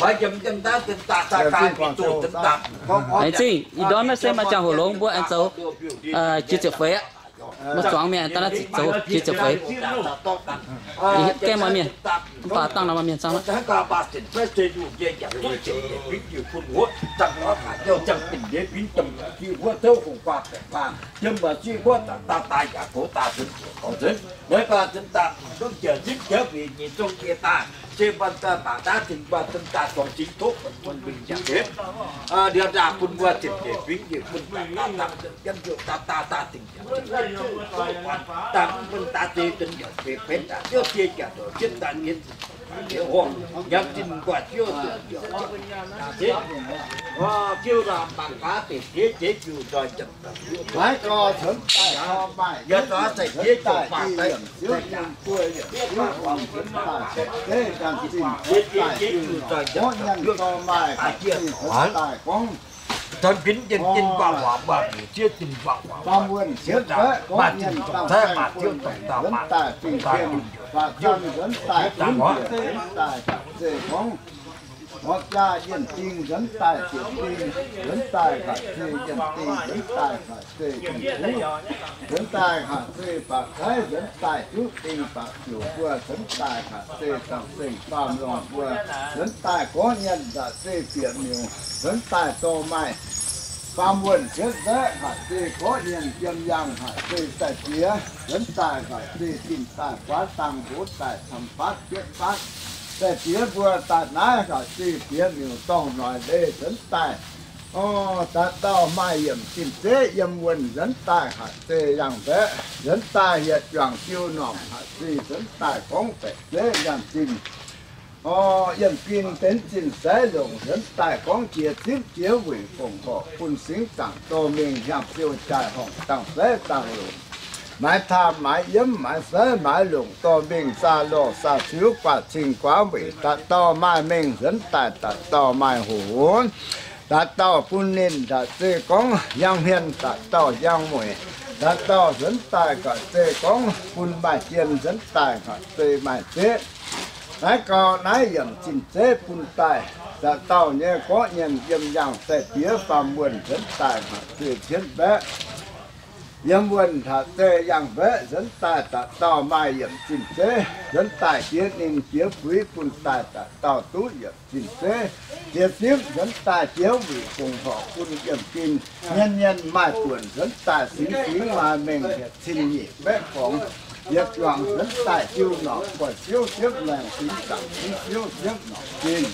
Laengz zingh, ih ndorm naaiv se maaih ziangh hoc longx mbuo aengx zoux jiex ziepc feix aqv. Mbuo zuangx mienh daaih naaiv zoux jiex ziepc feix. Gaengh maaih mienh, mv baac dangh nor maaih mienh cang aqv. Maiv gorx, nzuonx daaih gorx maaih, nzuonx daaih i yiemc ziouv nyei buo yiemc ziouv, nzuonx daaih deix zeiv, nzuonx daaih jiu norqc, gorngv nyei dorh maaih, nzuonx daaih gorngv baamh wuonh sienx baeqv, gorngv nyei dangh saeng-fun, nzuonx daaih dingh tien, faatv-fun nzuonx daaih gunv bieqc, nzuonx daaih ga'zeh gorngv horpc jaa yienh ding, nzuonx daaih ziepc ding, nzuonx daaih ga'zeh yienh ding, nzuonx daaih ga'zeh yienh kuv, nzuonx daaih ga'zeh baac zeiv, nzuonx daaih juqv ding baac ziouc mbuo, nzuonx daaih ga'zeh dangh zengh faam lorngh mbuo, nzuonx daaih gorngv nyei ga'zeh bieqc miuc, nzuonx daaih dorh maaih faam wuonh sienx baeqv, ga'zeh gorngv nyei yiem yangh, ga'zeh daaih jiex, nzuonx daaih ga'zeh zinh daaih guaav dangh, hoz daaih camv-faatv bietv faatv, daaih jiex mbuo daaih naaiv ga'zeh bieqc miuc dorngh noic leiz, nzuonx daaih o, dauh dauh maaih yiemc zinh zeiv yiem wuonh, nzuonx daaih ga'zeh yangh baeqv, nzuonx daaih yietc juangc jiu norqc, ga'zeh nzuonx daaih gorngv baeqc zeiv yangh zinh o, yienh bin benx zinh saiv longc, nzuonx daaih gorngv jiex zipv jiex wuic fongc horc bun singx zaangc dorh mingh hiaangx siou jaaix horngc dangh saiv dangh longc, maaiz taamh maaiz yiemv maaiz saiv maaiz longc dorh mingh saa lorh saa siuv guaax cing guaax wuic, dauh dauh maaih mengh nzuonx daaih dauh dauh maaih hoc, dauh dauh bun ninh ga'zeh gorngv yangh hmien, dauh dauh yangh mueic, dauh dauh nzuonx daaih ga'zeh gorngv bun maaih jien, nzuonx daaih ga'zeh maaih zeqv. Naaiv gau naaiv yiemc zinh zeiv bun daaih, dauh dauh nyei gorqv nyei yiem yangh daaih diex faam wuonh nzuonx daaih ga'zeh cietv mbaeqv. Yiem wuonh ga'zeh yangh mbaeqv nzuonx daaih dauh dauh maaih yiemc zinh zeiv, nzuonx daaih jiex ninh jiex fuix bun daaih dauh dauh duqv yiemc zinh zeiv. Jiex zipv nzuonx daaih jiex wuic fongc horc bun yienh bin, mienh mienh maaih buonc nzuonx daaih singx singx maaih mengh yietc cin nyic baeqv gorngx, yietc juangc nzuonx daaih jiu norqc guaix siouv siepv maengh, singx zaangc singx siouv siepv norqc zinh.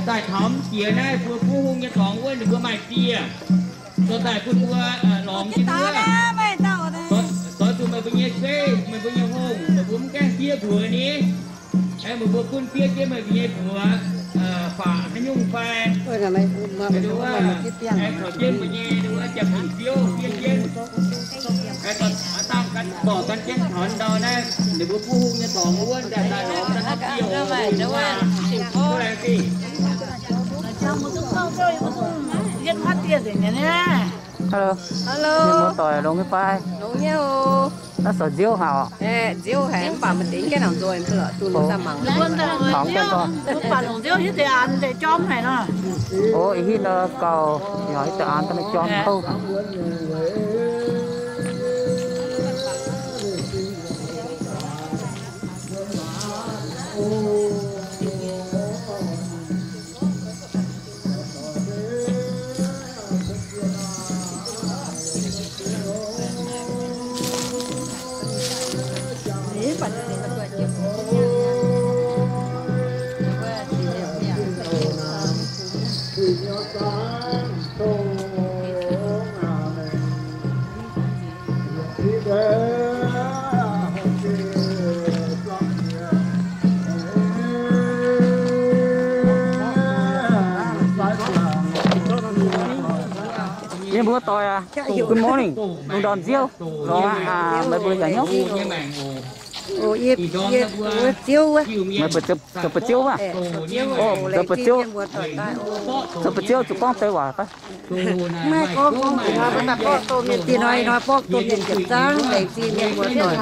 daaih taux jiex naaiv mbuo buv hungh nyei dorngx wuov, ninh mbuo maaih dieh, dorh daaih bun mbuo lorngx jienv wuov. Doix zuqc meih mbuo nyei zeiv, meih mbuo nyei hungh, meih mbuo mv gaengh fiev mbuox ni. Meih mbuo gunv fiev jienv meih mbuo nyei mbuox, faqc haaix nyungc fai, aengx corc jienv mbuo nyei wuov jaa-fin-ziouv fiev jienv, dangh gan dorh gan jienv taux ndau naaiv, ninh mbuo buv hungh nyei dorngx wuov daaih daaih lorngx daaih dieh oc. Hello. Hello. Mienh muoz-doic, longx nyei fai? Longx nyei oc. Naaiv sorc nziouv haic oc. Nziouv haic, mv baac maaih deix gaengh nangc nzoih, mv baac duqv mangc. Taux gaengh nzoih. Mv baac longc nziouv hitv deix an deix jorm haic nor. O, ih hitv nor gauh, yaac hitv deix an daaih jorm kouv haic. Mienh muoz-doic aac, good morning, lungh ndorm nziouv, longx aqv. Meih mbuo heuc hnyouv? Meih mbuo zoux ba'ziouv wuov? O, zoux ba'ziouv. Zoux ba'ziouv zuqc gorngv deix waac fai? Maiv gorngv, gorngv mbuo daaih borqv domh mienh, dinh hnoi hnoi borqv domh mienh yietc zungv, laengz zingh mienh muoz-doic.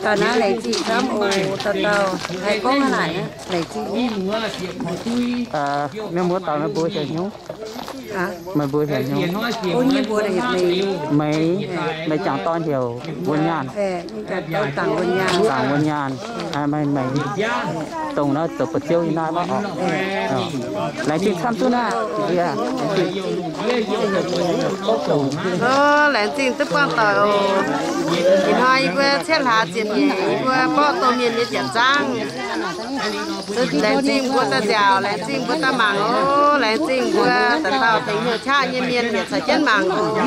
Daaih naaiv laengz zingh camv oc, dauh dauh haih gorngv haaix naaic, laengz zingh. Mienh muoz-doic, meih mbuo heuc hnyouv? Meih mbuo heuc hnyouv? Meih, meih jangc dorn heuc Wuonh Nyaanh. Zaangc Wuonh Nyaanh. Meih, meih dongh naaiv zoux ba'ziouv yiem naaiv maiv oc? Laengz zingh camv duqv naaiv. Laengz zingh duqv buangh doic oc. Ih hnoi yie mbuo cietv hlaax ziepc nyeic, yie mbuo borqv domh mienh nyei yietc zungv. Laengz zingh mbuo daaih nziaauc, laengz zingh mbuo daaih mangc oc. Laengz zingh mbuo dauh dauh tengx hnyouv qaqv nyei mienh yietc caux jienv mangc oc.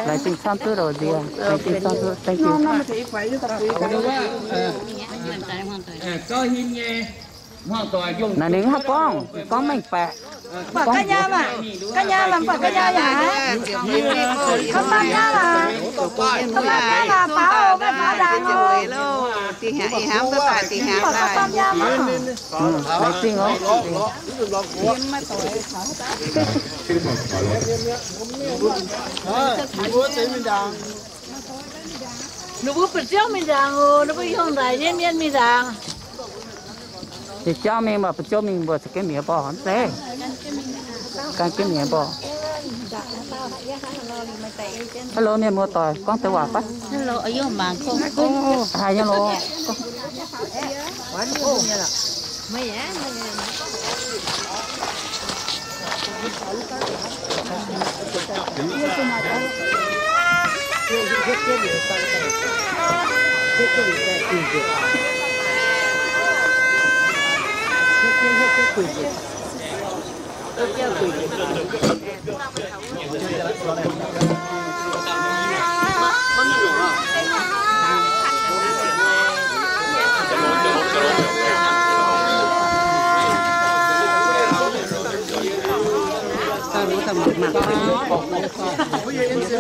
Laengz zingh camv duqv oc nziex. Laengz zingh camv duqv. Thank you. Naaiv ninh mv haih gorngv, gorngv mengh baeqc. Buatc ga'nyaam aac, ga'nyaam aac, buatc ga'nyaam yaac haiz. Ga'nyaam aac, ga'nyaam aac, faaux, faaux ndaangc oc. Buatc ga'nyaam aac. Laengz zingh oc. Ninh mbuo ba'ziouv mingh ndaangc oc, ninh mbuo yungh ndaic nyei mienh mingh ndaangc. Ninh jauv mingh mbuo, ba'ziouv mingh mbuo za'gengh mienh mborqv mv zeiz. Gan jienv mienh mborqv. Hello, mienh muoz-doic, gorngv deix waac fai? Hello, aa, yie mangc gorngv. Haaix nyungc loh?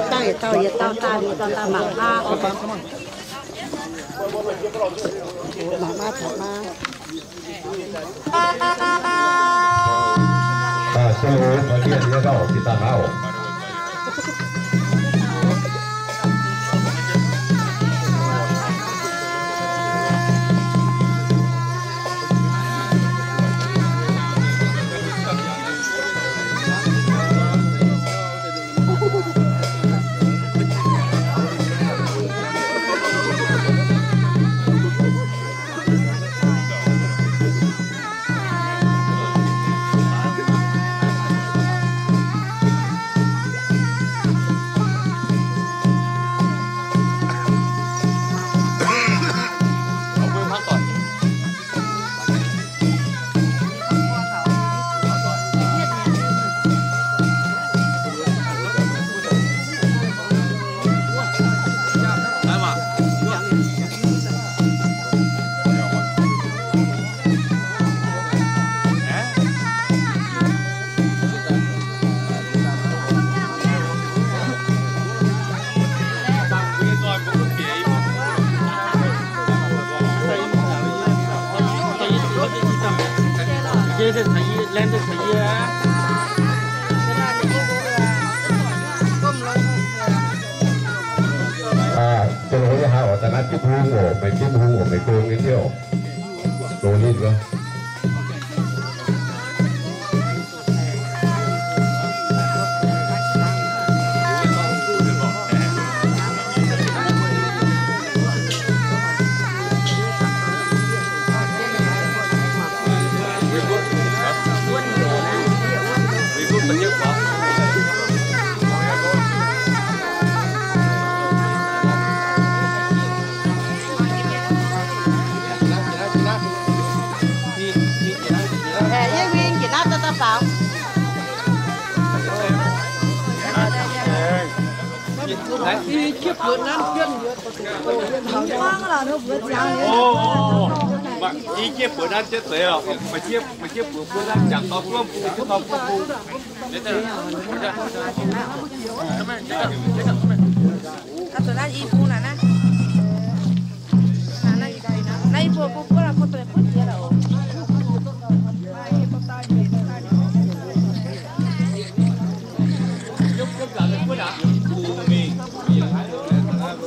Dauh yietc dauh, yietc dauh daaih, yietc dauh daaih mangc aqv. Mangc aqv, mangc aqv. Aa, dongh yie haaix oc, da'naaiv Tin-Hungh oc, meih Tin-Hungh oc, meih gong nyei Ziouv. Loz-ninh loh. Ih, jiex buoz nanv jienv deix oc. Maaih jiex buoz nanv jiex deix oc. Maaih jiex buoz nanv jiex deix oc.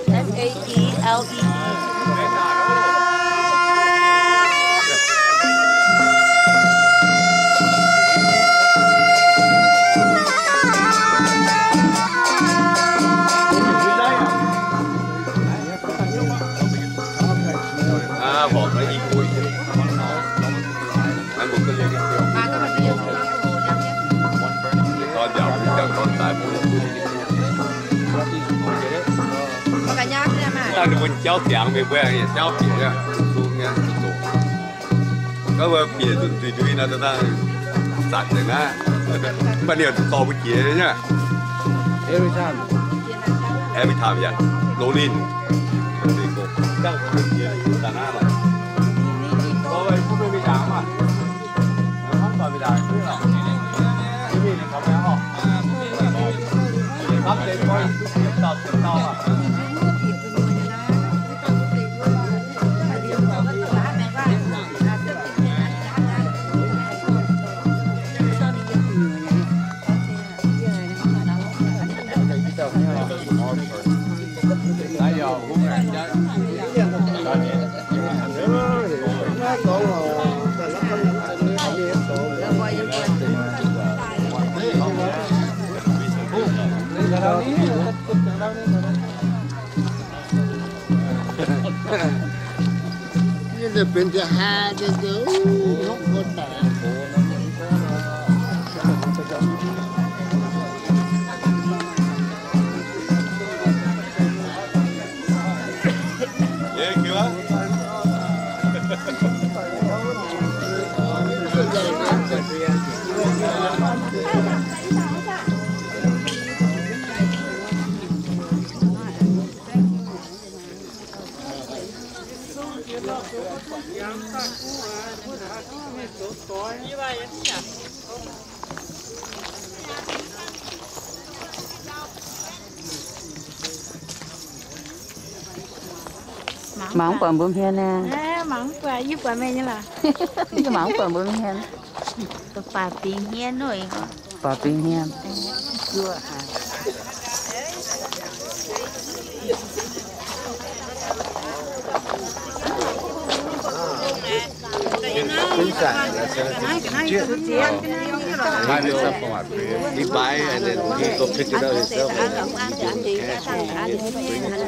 S A E L E E. Jauv ziangx mingh mbuo jauv bieqc, gorngv mbuo bieqc nduqc nduqc nduqc nor, zanc nzengc naaiv. Mv baac ninh dorh mbuo jiex nyei. Every time yaac loz-ninh. Yie benx deix haa deix, hnopv mbuo daic. Mangc buatc mbuo hmien aqv. Mangc buatc, yie buatc meih nyei lorqc. Yie mangc buatc mbuo hmien. Baaux fingx hmien nor. Baaux fingx hmien. He buy and then he go pick it up himself and then he give him cash and he just bring it.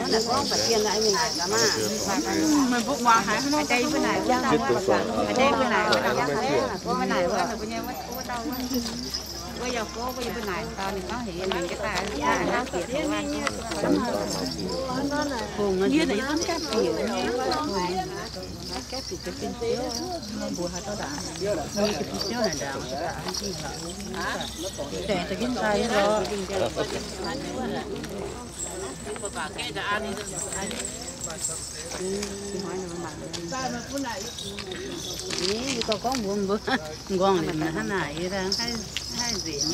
Nqorngv liuz hnangv naaic, haih nzengc. Laengz zingh.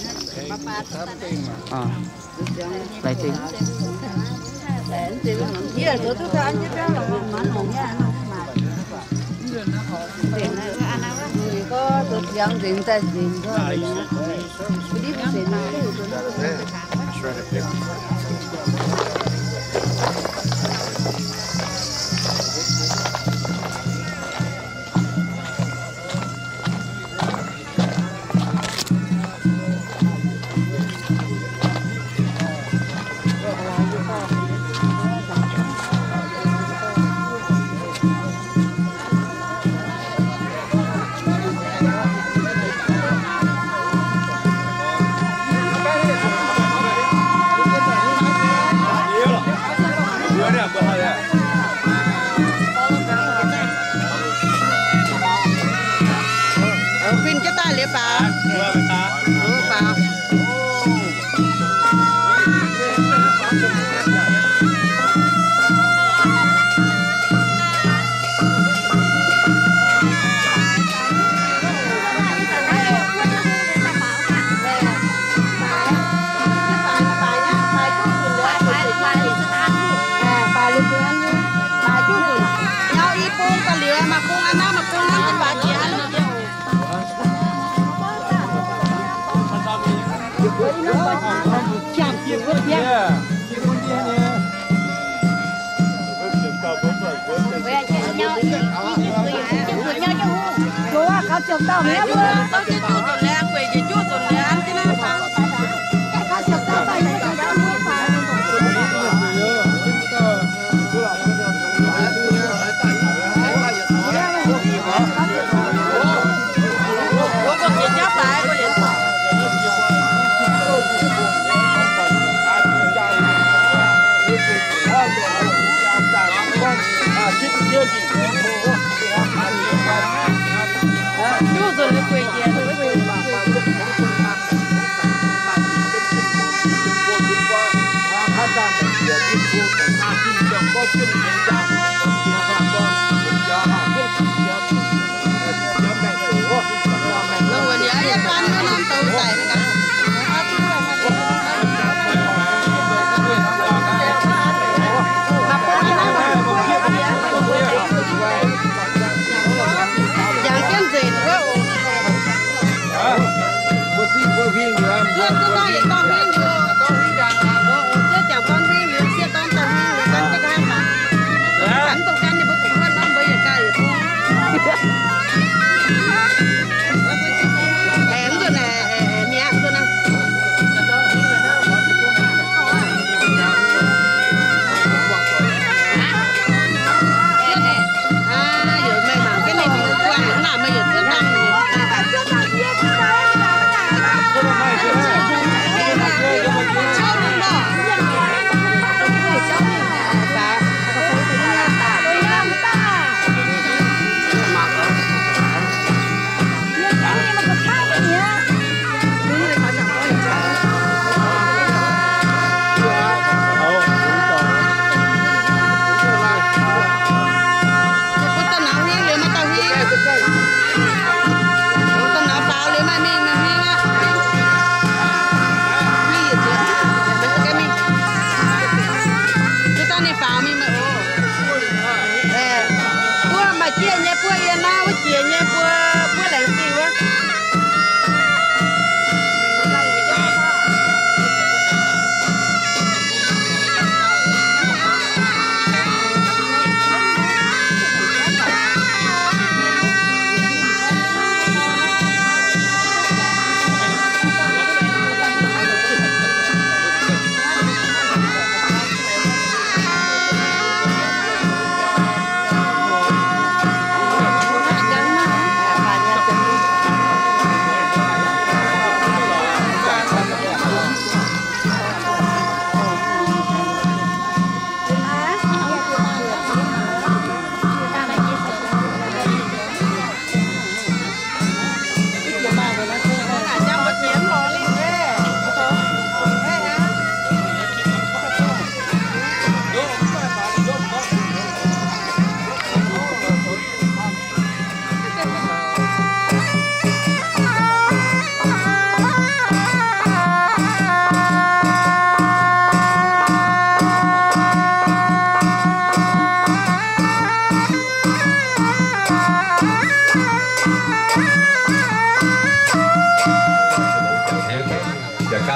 Biangv nzengc daaih nzengc. Fin jienv daaih liuz faaux? Faaux.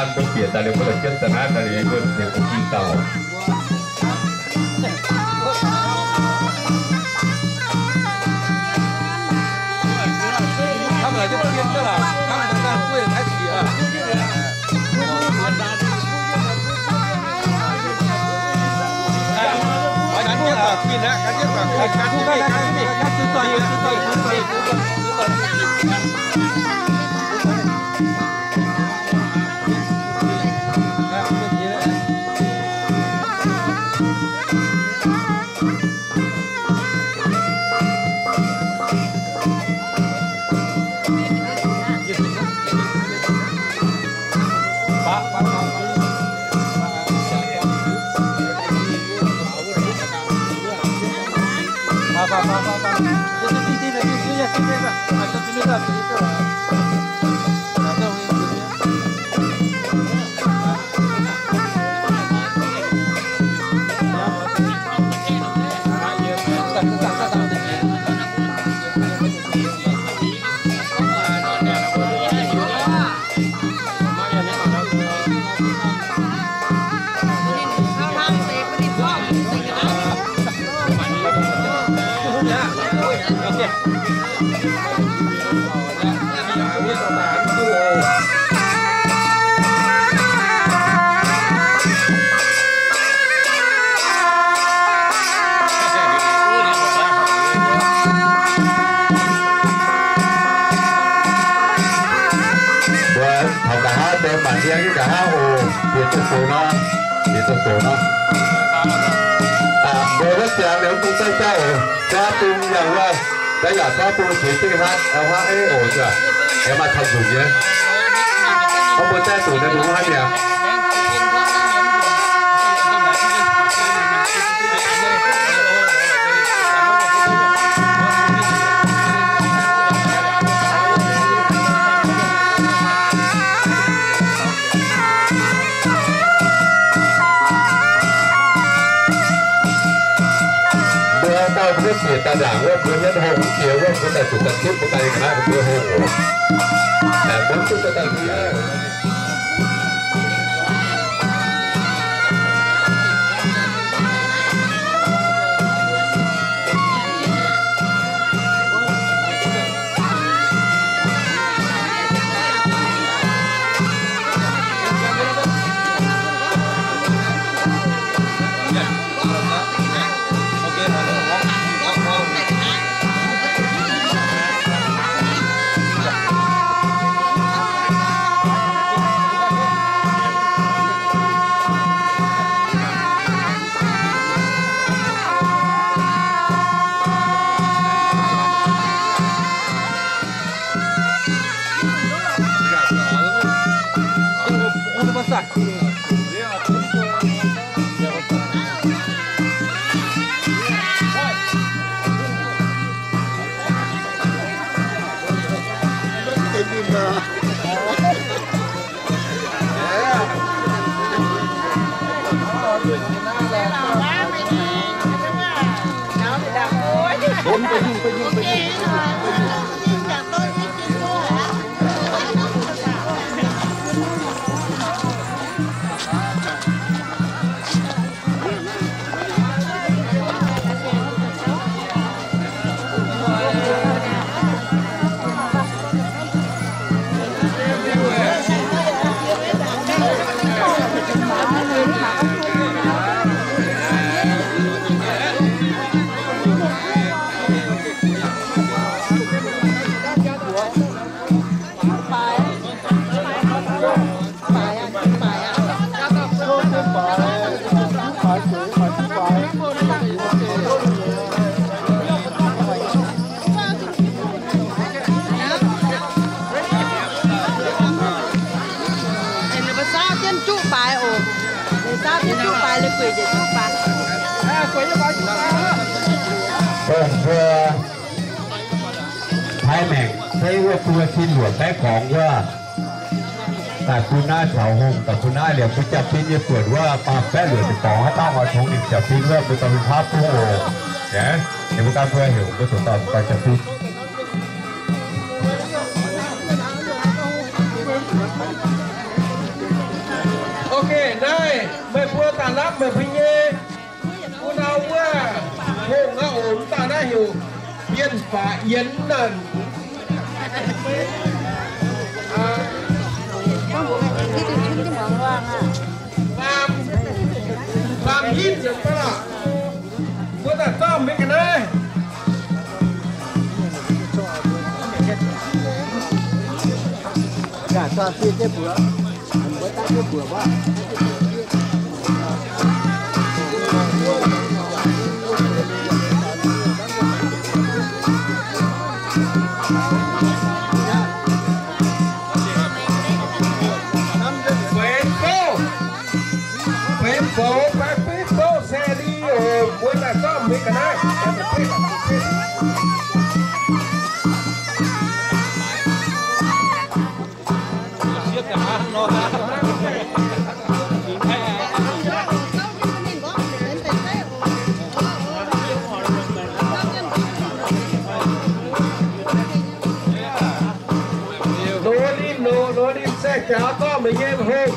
Mbuo bieqc daaih liuz, mbuo la'jienv daaih naaiv daaih liuz, mbuo ziouc bun ging dauh. Mbuo taux nqa'haav, mbuo maanc yangh nyei nqa'haav oc. Bieqc duqv gox nor, bieqc duqv gox nor. Mbuo wuov ziangx liuz mv dungx daaih jauv oc. Jauv bung yaac wuov, daaih yaac jauv bung tuix dingh hnangv, hnangv ei oc. Aengx maaih camv nzunc nyei. Mv bun daaih zuqc naaiv nungc hnangv mi'aqv. Mbuo dauh mbuo bieqc daaih ndaangc wuov, mbuo hietv hungh jiex wuov, mbuo daaih zuqc daaih tipv mbuo daaih ga'naaiv mbuo hungh oc. Aengx mbuo duqv daaih njiec. Ninh mbuo saauv jienv juqv baaix oc. Ninh saauv jienv juqv baaix, ninh gueic njiec juqv baaix. Dongh mbuo Taiv maengc se wuov buo cin luoqc baeqv gorngx wuov, daaih bun naaiv caux hungh, daaih bun naaiv liemh mbuo jaa-fin nyei buonc wuov, baamh baeqv luoqc nyei gorngx haaix dauh oix tongx ninh jaa-fin wuov, mbuo dorh mingh paapv bung oc. Aa, ninh mbuo gan mbuo heuc mbuo zoux dauh mbuo jaa-fin. Meih mbuo nyei wuov ndau wuov hungh aqv, oc, mv baac naaiv heuc Mienh Faax Yienx naaic. Faam, faam hitv nzengc baac lorqc. Mbuo daaih zorqv mingh ga'naaiv. Yaac zorqv fiev jienv mbuox, mbuo daav jienv mbuox wuov. Feix bouv, feix bouv, feix bouv se lih oc. Mbuo daaih zorqv mingh ga'naaiv. Nor ninh, nor, nor ninh se jaax gorngv meih nyei hungh.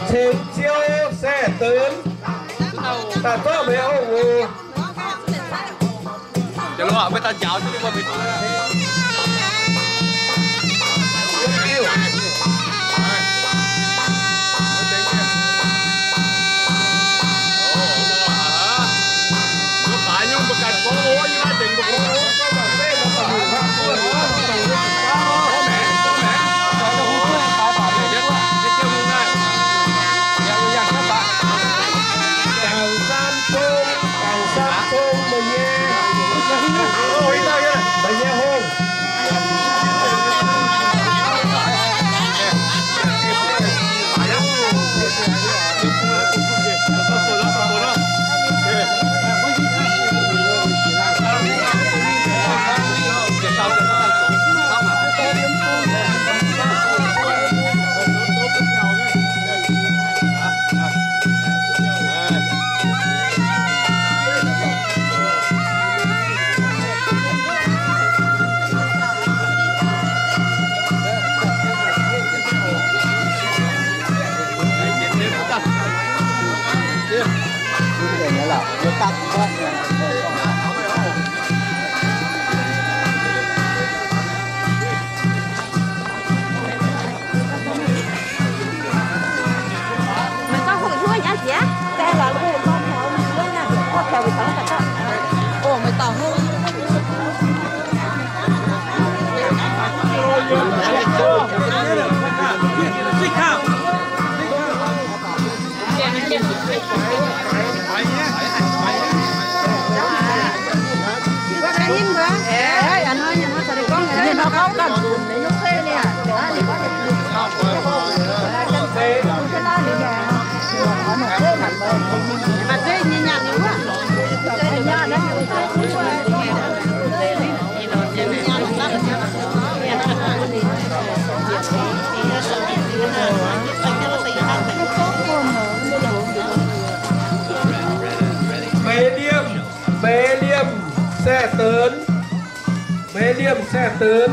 Ceng Ziou Saeh Deix, daaih zorqv meih hungh oc. Taux San Tông, taux San Tông meih nyei, meih nyei hungh. Meix Liemh, Meix Liemh Saeh Deix, Meix Liemh Saeh Deix.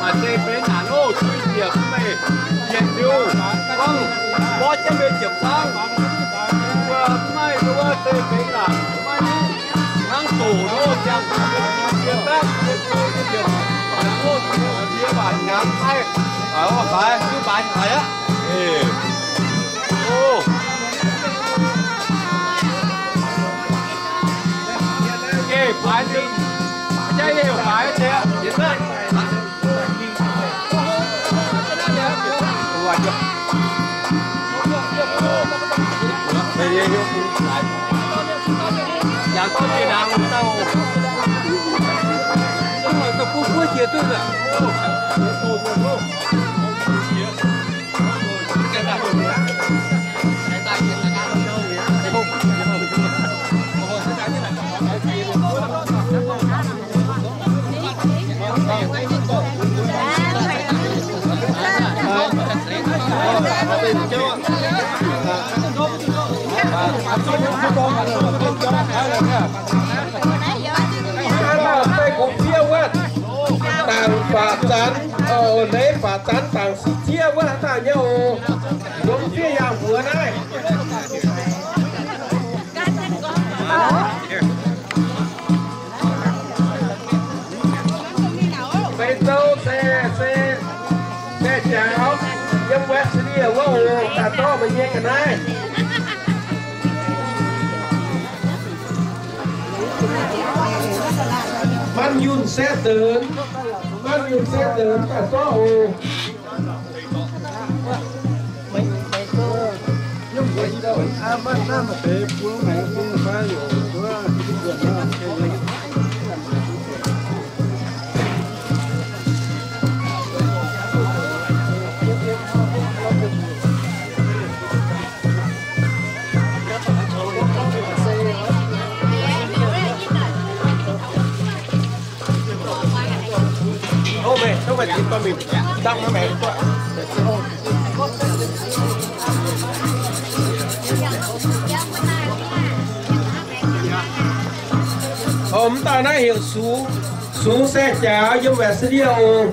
Maaih zeiv benx naanc oc, zuiz njiec mv meih yietc liuz gorngv mborqv jienv mbuo ziepc zaangv. Mbuo mv maaih nduov zeiv benx naanc, maiv hnangv doqc nor ziangh hoc mbuo jiex baeqv, mbuo jiex baeqv, jiex waac hnyangx maiv, faix, duqv mbaanx faix aqv. Ov. Da'faanh zanc, leiz faanh zanc dangc sieqv wuov haaix dauh nyei oc. Yiem fiev yangh mbuox naaiv. Meiv Zou se, se, se jaax, yiem Wesley wuov oc, daaih zorqv meih nyei ga'naaiv. Manv Yunh se deix, Manv Yunh se deix, daaih zorqv oc. Ov, mv dauh naaiv heuc Sux, Sux se jaax, yiem Wesley oc.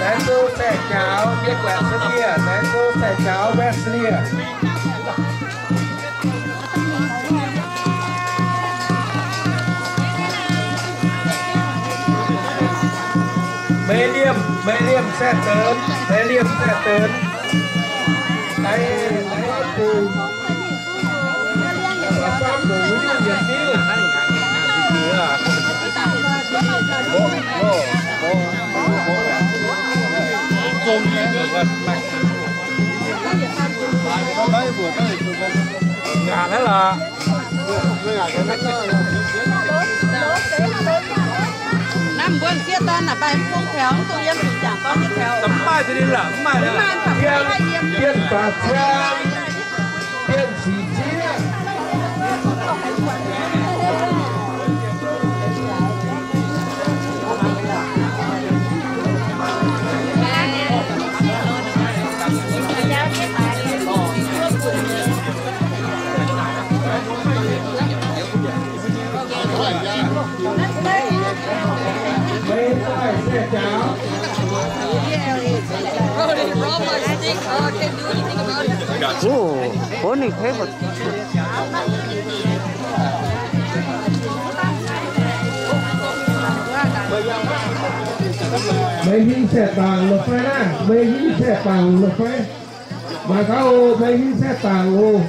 Naaiv Sou Saeh Jaaux, yie guaix Sou Lie, Naaiv Sou Saeh Jaaux Wesley. Mei Liemh, Mei Liemh Saeh Deix, Mei Liemh Saeh Deix. Naaiv, naaiv bung. Naaiv mbuo sieqv dorn naaic, mv baac mv bung taux, mv dungx yiem zuqc jangc dorn nyei taux. Mv maaih deix ninh lorqc, mv maaih. Mv maaih, mv baac mv maaih yiem. Bienh baac ciang, bienh sic zieqv. Ov, ov, ninh kei Meih hingh saeh-bangc la'fai naaiv? Meih hingh saeh-bangc la'fai? Mangc gaax oc, meih hingh saeh-bangc oc.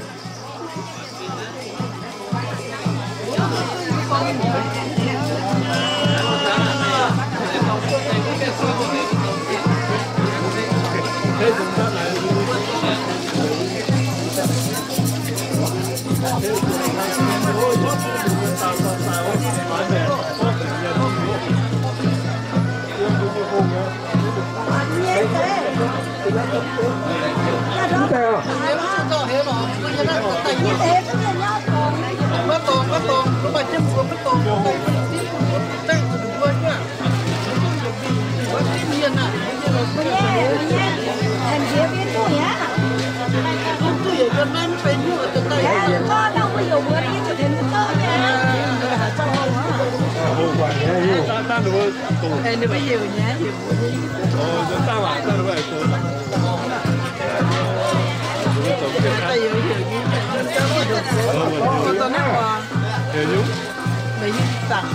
Ninh mbuo heuc nyei, heuc mbuo nyei. Heuc nyungc. Maiv hiuv dangc.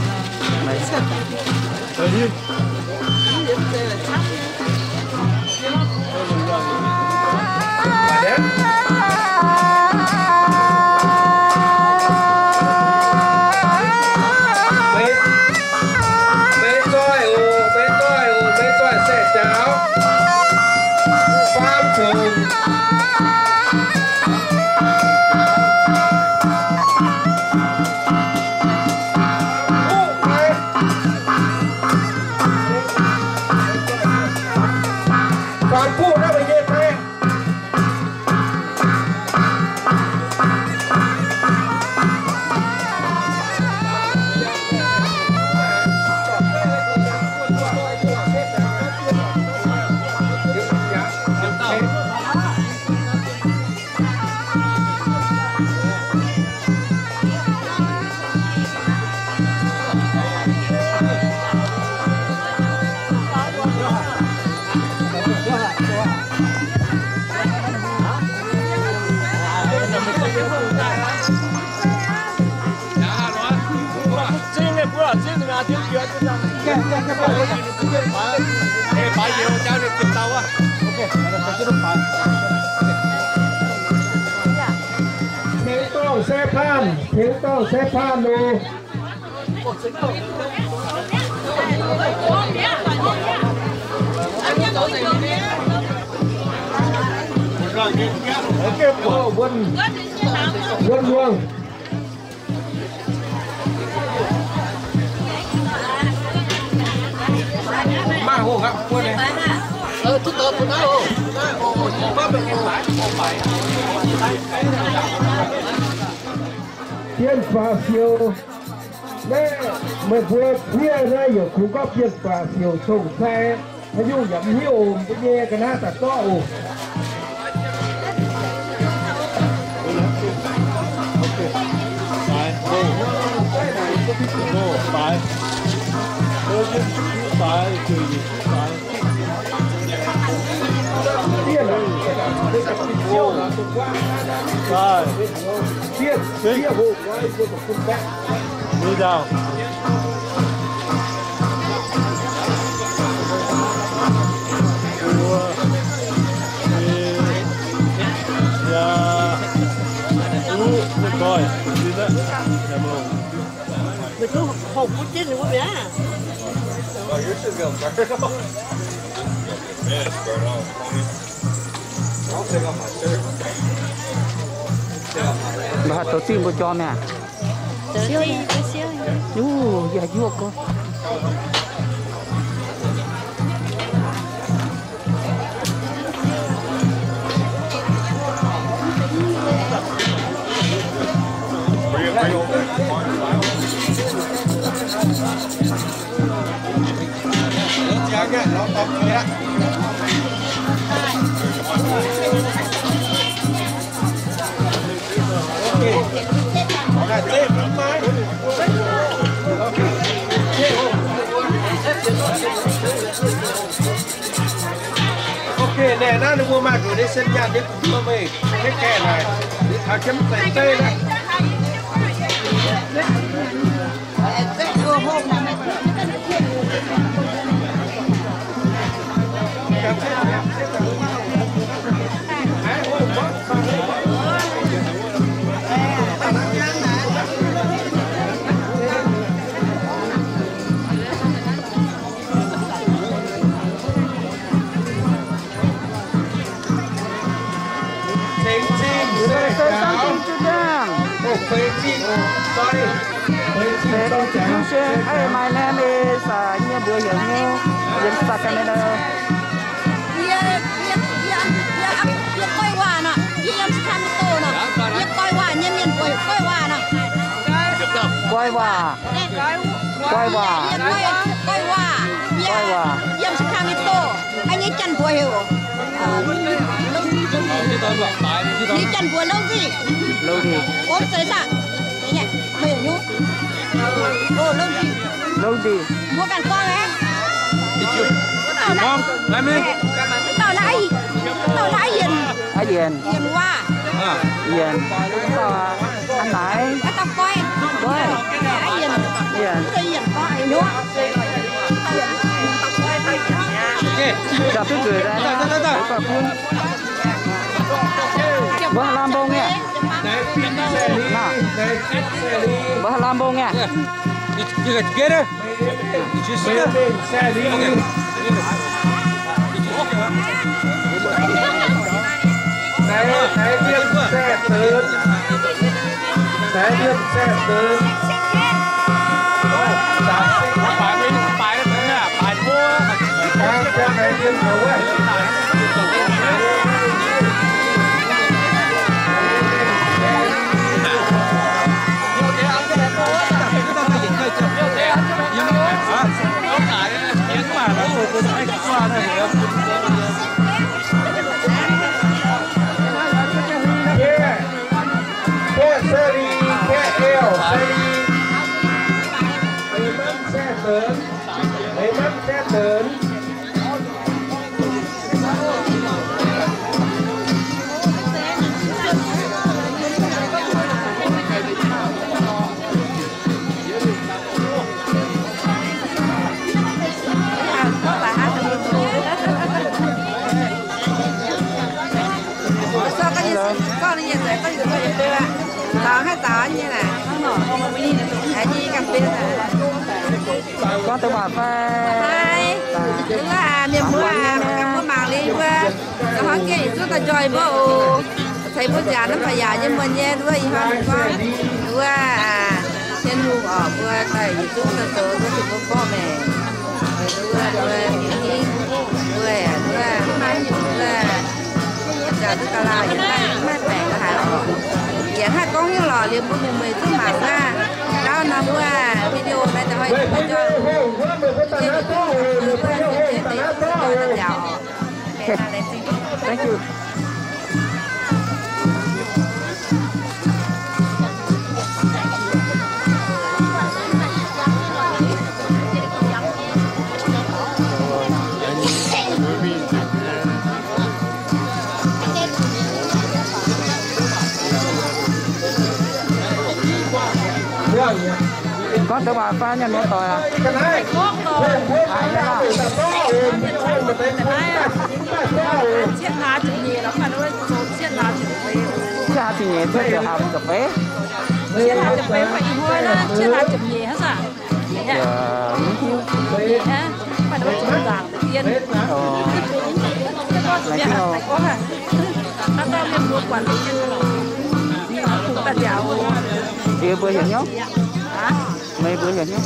Maiv zoih oc, maiv zoih oc, maiv zoih saeng-jaaux. Faam fungc. Faam buv naaiv meih nyei fai? Tengx dorngh sai paanh, tengx dorngh sai paanh oc. Wuonv, wuonv wuov. Bienh Baac Siouc, naaiv meih mbuo fiev naaiv yaac kungx gorngv Bienh Baac Siouc Cong-Cai. Haaix nyungc yaac mv hiuv oc, mbuo nyei ga'naaiv daaih zorqv oc. Mbuo haih zoux zingh mbuo jorm mi'aqv. Siouv, yaac yuoqv gorx. Ok, naaic naaiv ninh mbuo maaih nduqc nyei sen nyaanh nyei bun mbuo meih, kengh gaengh naaic, taux jienv zeiv zeiv naaiv. Thank you. Hey, my name is, uh, nyei mbuox heuc Hnyouv, yiem Sacramento. Yie, yie, yie, yie goiv waac nor, yie yiem Sacramento nor, yie goiv waac nyei mienh mbuox heuc goiv waac nor. Goiv waac. Goiv waac. Yie goiv, goiv waac. Yie yiem Sacramento. Aa, nyei janx mbuox heuc, nyei janx mbuox Louzi. Louzi. Ov, zeiz saah? Meih heuc Hnyouv. Ov, Louzi. Longx diqc. Mbuo ganh gorngv aqv. Gorngv, lai mingh. Dauh naaiv, dauh naaiv Yienc. Aa, Yienc. Yienc waac. Aa. Yienc. Dauh aqv, an naaiv. Aa, dauh Goiv. Goiv. Aa, Yienc. Yienc. Yienc gorngv a'nyuoqv. Ga'fiev zueiz daaih, daaih, daaih, daaih. Mbuo haih lamh mbong nyei. Mbuo haih lamh mbong nyei. Gorngv deix waac fai? Mienh mbuo, mbuo mangc liuz mbuo, hnangv gengh yietc zungv daaih njoih mbuo oc. Ceix mbuo nziaauc naaiv fai yaac nyei muonh nyei, wuov ih hnoi ninh gorngv, wuov, Tin-Hungh oc, mbuo daaih yietc zungv daaih zoux wuov Tin-Hungh gorngv maengc. Wuov, wuov, wuov, wuov, wuov, nziaauc duqv ga'laauh, yaac maiv, maiv baengc haaix oc. Yaac haih gorngv nyei lorqc, liuz mbuo muoz-mueic zungv mangc aqv. Gauv nor wuov video naaiv da'hoi njoih. Thank you. Gorngv deix waac fai nyei muoz-doic aac? Cietv hlaax ziepc nyeic, cietv hlaax ziepc feix. Cietv hlaax ziepc feix fai ih hnoi naaiv cietv hlaax ziepc nyeic hnangv saah? Mv hiuv. Mv baac nzaangc deix dien. Mienh mbuo buatc daaih nziaauc. Yie mbuo heuc hnyouv. Meih mbuo heuc hnyouv.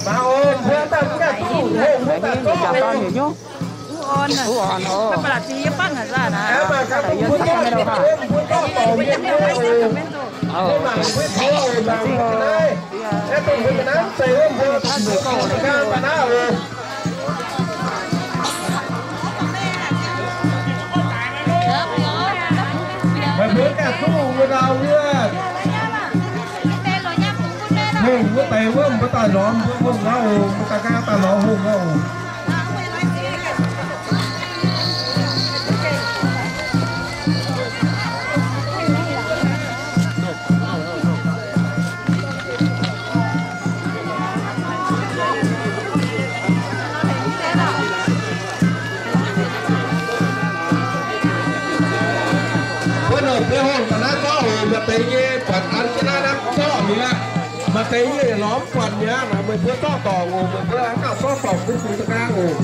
Meih heuc hnyouv. Wuov orn, wuov orn, o. Yie mbuo yiem Sacramento haac. Meih mbuo ganh duqv wuov ndau wuov. Hungh wuov deix wuov, mbuo daaih lorz mbuo hungh wuov oc, mbuo ganh ganh daaih lorz hungh wuov oc. Wuov norm beiv hungh daaih naaiv zorqv oc, maaih deix nyei buatc an jienv naaiv naaiv zorqv mi'aqv. Maaih deix nyei lorz mv buatc mi'aqv, meih mbuo zorqv dorngc oc, meih mbuo hnangv gauh zorqv dorngc bun bun da'nqaang oc.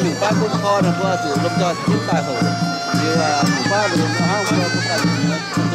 Nyungc baav bun koi nor, mbuo zuqc lomh nzoih daaih houc. Liuz nyungc baav liuz hnangv mbuo bun daaih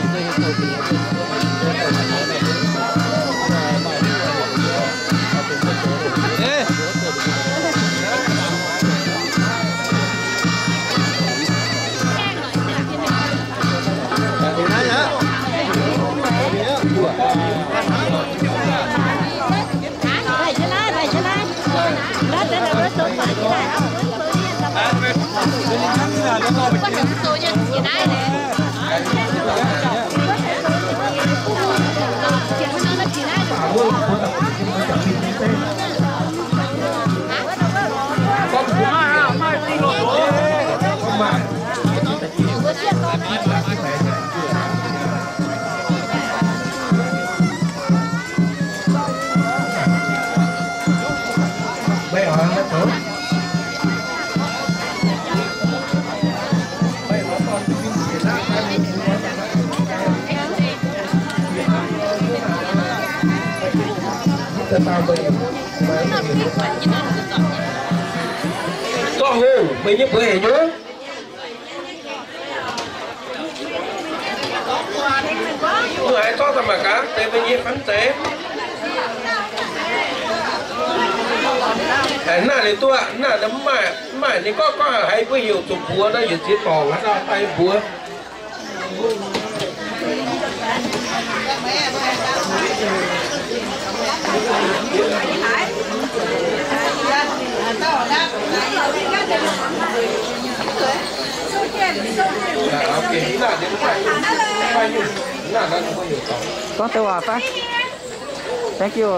Gorngv hungh, meih nyei mbuox heuc nyungc? Mbuo haiz zorqv daaih mangc gaax, deix mbuo nyei fanh zeiz. Naaiv liuz duqv, naaiv mv maaih, mv maaih ninh gorngv, gorngv haiz mbuo heuc zuqc mbuox nor, yietc ziex dorngc haaix dauh daaih mbuox. Gorngv deix waac fai? Thank you.